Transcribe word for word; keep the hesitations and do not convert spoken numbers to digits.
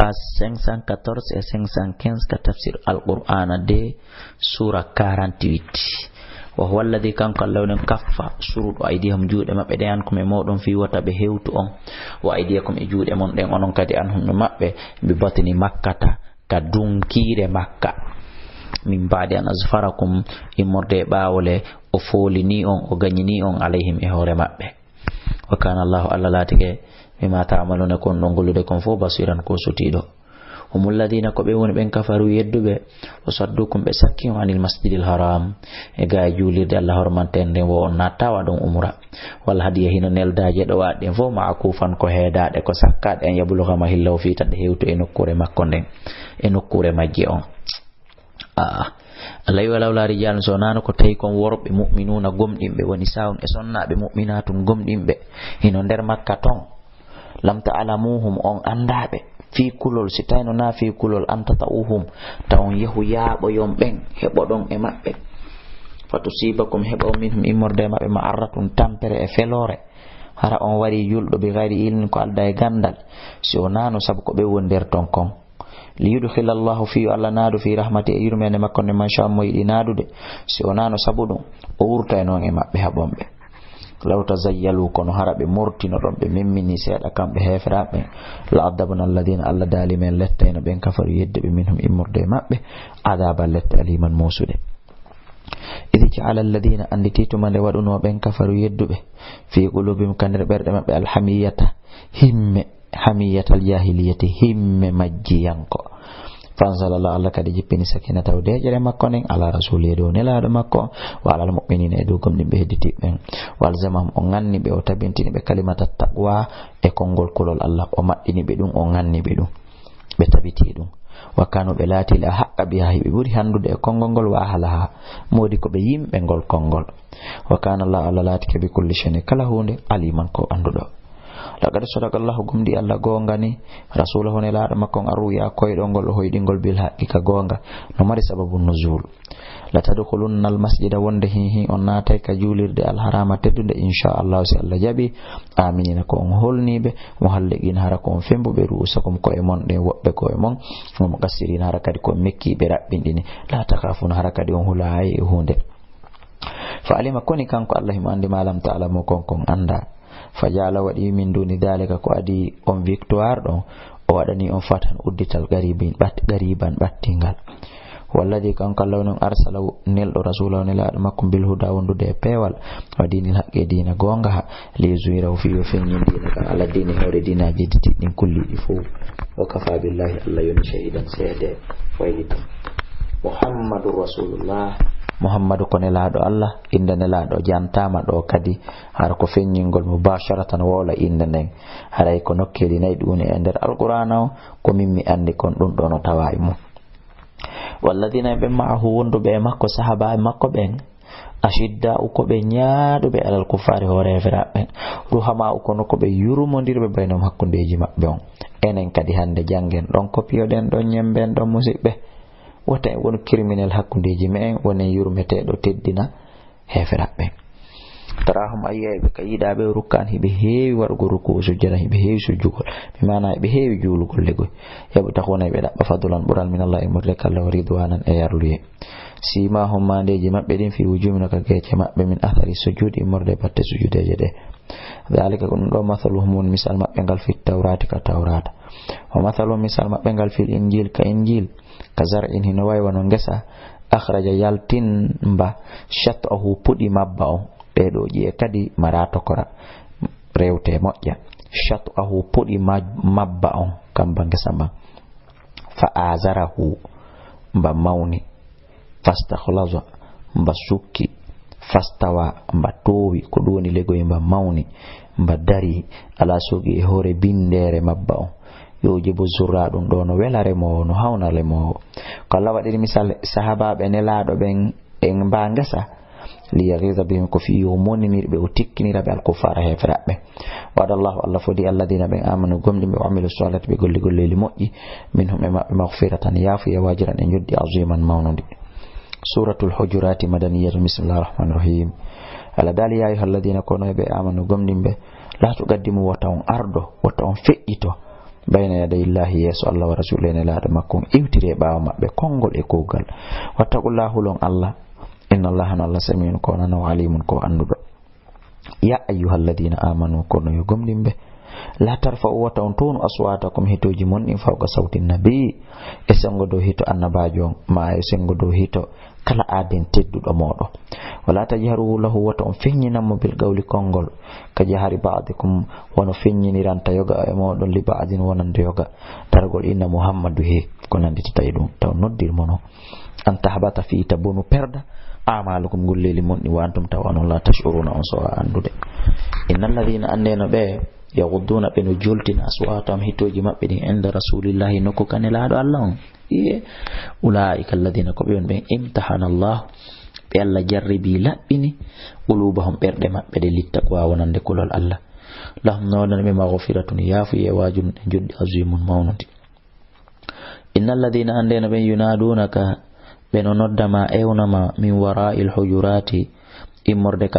Page cinq cent quatorze et cinq cent quinze ka tafsir Alqur'aana deux, suura quarante-huit. Wa huwa alladhi, kanko Allah woni kaffa, suruɗo, aydihum, juuɗe maɓɓe ɗen, ankum, e mooɗon, fii wota ɓe hewtu on, wa aydiyakum, e juuɗe mon ɗen onon kadi, anhum, e maɓɓe, bi batni Makkata, ka dunkiire Makka. Min ba'di an azfarakum, immorde e ɓaawo le o foolini on, o gañini on, alayhim, e hoore maɓɓe. Wa kana Allahu, Allah laatike, bima ta'maluna, ko on ɗon gollude kon fof, basiran, ko sutiiɗo. Humul ladina, ko ɓe woni ɓen, kafaru, yedduɓe, wa saddukum, ɓe sakki on, anil masjidil haram, e gaa e juulirde Allah hormanteende nden, wo on natta waɗon umra. Wal hadiya, hino neldaaje ɗo waɗɗen fof, ma'kufan, ko heedaaɗe, ko sakkaaɗe, an yabluga mahillahu, fii tan ɗe hewto e nokkuure makko nden, e nokkuure majje on. Aa, Allah wi, "Walawla rijalun", so wonano ko tawi kon worɓe mu'minuna gomɗinɓe, woni sawun e sonnaaɓe mu'minatun gomɗinɓe, hino nder Makka ton. Lam ta'lamuhum, on anndaa ɓe. Fii kulol, si tawno na fii kulol, an tata'uhum, taw on yahu yaaɓoyon ɓen, heɓoɗon e maɓɓe. Fa tusibakum, heɓa on, minhum, immorde e maɓɓe, ma'arratun, tampere e feloore. Hara on wari julɗo, bi gayri ilmin, ko aldaa e ganndal. Si wonano sabu ko ɓe woni nder ton kon. Li yudkhila Allahu, fii yo Allah naadu, fii rahmati, e yurmeende makko nde, man sha, mo yiɗi naadude. Si wonano sabu ɗum, o wurtayno on e maɓɓe haɓon ɓe. Law tazayyalu, kono hara ɓe mortino ɗon, ɓe memmini seeɗa kamɓe heeferaaɓe ɓen. La adabna alladina, Allah daali men lettayno ɓen, kafaru, yedduɓe, minhum, immorde e maɓɓe, adaban, lette, aliman, muusuɗe. Idi ja'ala alladina, annditi tuma nde waɗuno ɓen kafaru yedduɓe, fii qulubihim, ka nder ɓerɗe maɓɓe, alhamiyata, himme, hamiyatal jahiliyati, himme majjiyanko. Fanzalallahu, Allah kadi jippini sakinatahu, deeƴere makko nden, ala rasulihi, e dow nelaaɗo makko, wa alal mu'minina, e dow gomɗinɓe hedditiiɓe ɓen. Wa alzamahum, o ŋanni ɓe, o tabintini ɓe, kalimata taqwa, e konngol kulol Allah, o maɗɗini ɓe ɗum, o ŋanni ɓe ɗum. Ɓe tabiti ɗum. Wa kanu, ɓe laati, la haqqa biha, hiɓe ɓuri hanndude e konngol ngol, wa ahlaha, moodi ko ɓe yimɓe ngol konngol. Wa kana Allah, Allah laatike, bi kulli shay'in, kala huunde, aliman, ko annduɗo. Laqad sadaqa Allahu, gomɗi Allah goongani, rasulahu, nelaaɗo makko on, arruya, koyɗol ngol, o hoyɗingol, bil haqqi, ka goonga, no mari sababu nuzul. La tadkhulunna al masjida, wonde hin hin on naatay ka juulirde, al harama, teddunde, insha Allah, si Allah jaɓi, aminina, ko on holniiɓe, muhalliqina, hara ko on fembuɓe, ru'usakum, ko'e mon ɗen, woɓɓe ko'e mon, wa muqassirina, hara kadi ko on mekkiiɓe, raɓɓinɗini, la takhafuna, hara kadi on hulaay e huunde. Fa alima, koni kanko Allah himo anndi, ma lam ta'lamu, kon kon annda. Fa ja'ala, waɗi, min duni dalika, ko adi on victoire ɗon, o waɗani on fatan, uddital, qaribin, ɓat-, qariban, ɓattingal. Walladi, kanko Allah woni on, arsala, nelɗo, rasulahu, nelaaɗo makko, bil huda, wondude e peewal, wa dinil haqqi, e diina goonga, ha, li yuzhirahu, fii yo feññin diina kan, ala dini, hoore diinaaji hedditiiɗi ɗin, kulli, ɗi fof. Wa kafa billahi, Allah yoni, shahidan, seede, waylitan. Muhammadu rasulullah. Muhammadu ko nelaaɗo Allah, innde nelaaɗo jantaama ɗo kadi, hara ko feññingol mubasharatan wowla innde nden. Haray ko nokkeeli nayi ɗum woni e nder Alqur'aana o, ko min mi anndi kon ɗum ɗo no tawa e mum. Walladina ɓe ma'ahu, wonduɓe e makko, sahaaba e makko ɓen, ashidda'u, ko ɓe ñaaɗuɓe, alal kuffaari, hoore heeferaaɓe ɓen, ruhamaa'u, kono ko ɓe yurmondirɓe, baynahum, hakkundeeji maɓɓe on. Enen kadi hannde janngen ɗon, kopiyoɗen ɗon, ñemmben ɗon, musiɓɓe. Wota en wonu criminel hakkundeeji me'en, wonen yurmeteeɗo, teddina heeferaaɓe ɓen. Tarahum, a yi'ay ɓe, ka yiɗaaɓe, rukkaan, hiɓe heewi waɗugol ruku'u, sujjadan, hiɓe heewi sujjugol, bi maana hiɓe heewi juulugol legoy. Yabtaghuna, hiɓe ɗaɓɓa, fadlan, ɓural, min Allah, immorde ka Allah, wa ridwanan, e yarluyee. Simahum, maandeeji maɓɓe ɗin, fi wujuhihim, ka geece maɓɓe, min athari sujud, immorde batte sujudeeje ɗe. Dhalika, ko ɗum ɗo, mathaluhum, woni misal maɓɓe ngal, fit tawrati, ka Tawrata. Wa mathaluhum, misal maɓɓe ngal, fil injil, ka Injil, ka zar'in, hino wayi wano ngesa, akhraja, yaltinba, shat'ahu, puɗi mabba on. Ɓee ɗoo ƴi'e kadi mara tokora, rewte moƴƴa. Shat'ahu, puɗi ma-, mabba on, kamba ngesa mban. Fa azarahu, mba mawni. Fastakhlaza, mba sukki. Fastawa, mba toowi, ko ɗum woni legoy, mba mawni, mba dari, ala suuqi, e hoore binndere mabba on. Yu'jibu zurra, ɗum ɗo no wela remoowo, no hawna remoowo. Ko Allah waɗiri misal sahaabaaɓe Nelaaɗo ɓen e mba ngesa, li yaghiza bihim, ko fii yo moninir ɓe, o tikkinira ɓe, al kuffaara, heeferaaɓe ɓen. Wa'ada Allahu, Allah fodi, alladina, ɓen, amanu, gomɗinɓe, wa amilu salihati, ɓe golli golleeli moƴƴi, minhum, e maɓɓe, maghfiratan, yaafuye, wa ajran, e njoddi, aziman, mawnundi. Suratul Hujurati, madaniyatun, bismillahir rahmanir rahim. Allah daali, ya ayyuhalladina, kono e ɓe amanu, gomɗinɓe, la tuqaddimu, wota on ardo, wota on feƴƴito, Bayna yaday Illaahi, yeeso Allah, wa rasuulihi, e nelaaɗo makko on, iwtire ɓaawo maɓɓe konngol e kuugal. Wattaqullaaha, hulon Allah. Inna Allaaha, no Allah, samii'un, ko nanowo, aliimun, ko annduɗo. Yaa ayyuhalladiina aamanuu, kono yo gomɗinɓe, laa tarfa'uu, wota on townu, aswaatakum, hitooji mon ɗin, fawqa sawti nabii, e senngo dow hito annabaajo on, maa e senngo dow hito kala aaden tedduɗo mooɗon. Walaa tajharuu lahu, wota on feññinan mo, bil qawli, konngol, ka jahri ba'dikum, wano feññiniranta yoga e mooɗon, li ba'din, wonande yoga, daragol inna Muhammadu he, ko nannditata e ɗum, taw noddir mo non. An tahbata, fii ta bonu, perda, a'maalukum, golleeli mon ɗin, wa antum, taw onon, laa tash'uruuna, on sowaa anndude. Innalladiina, anndee no ɓe, yaghudduuna, ɓe no joltina, aswaatahum, hitooji maɓɓe ɗin, inda rasuulillaahi, nokku ka nelaaɗo Allah on. Iye, ulaa'ika alladiina, ko ɓe on ɓen, imtahana Allaahu, ɓe Allah jarribi, laɓɓini, quluubahum, ɓerɗe maɓɓe ɗe, littaqwaa, wonande kulol Allah. Lahum, no wonani ɓe, maghfiratun, yaafuyee, wa ajrun, e njoɗɗi, aziimun, mawnundi. Innalladiina, anndee no ɓen, yunaaduunaka, ɓe no nodda ma, ewna ma, min waraa'il hujuraati, immorde ka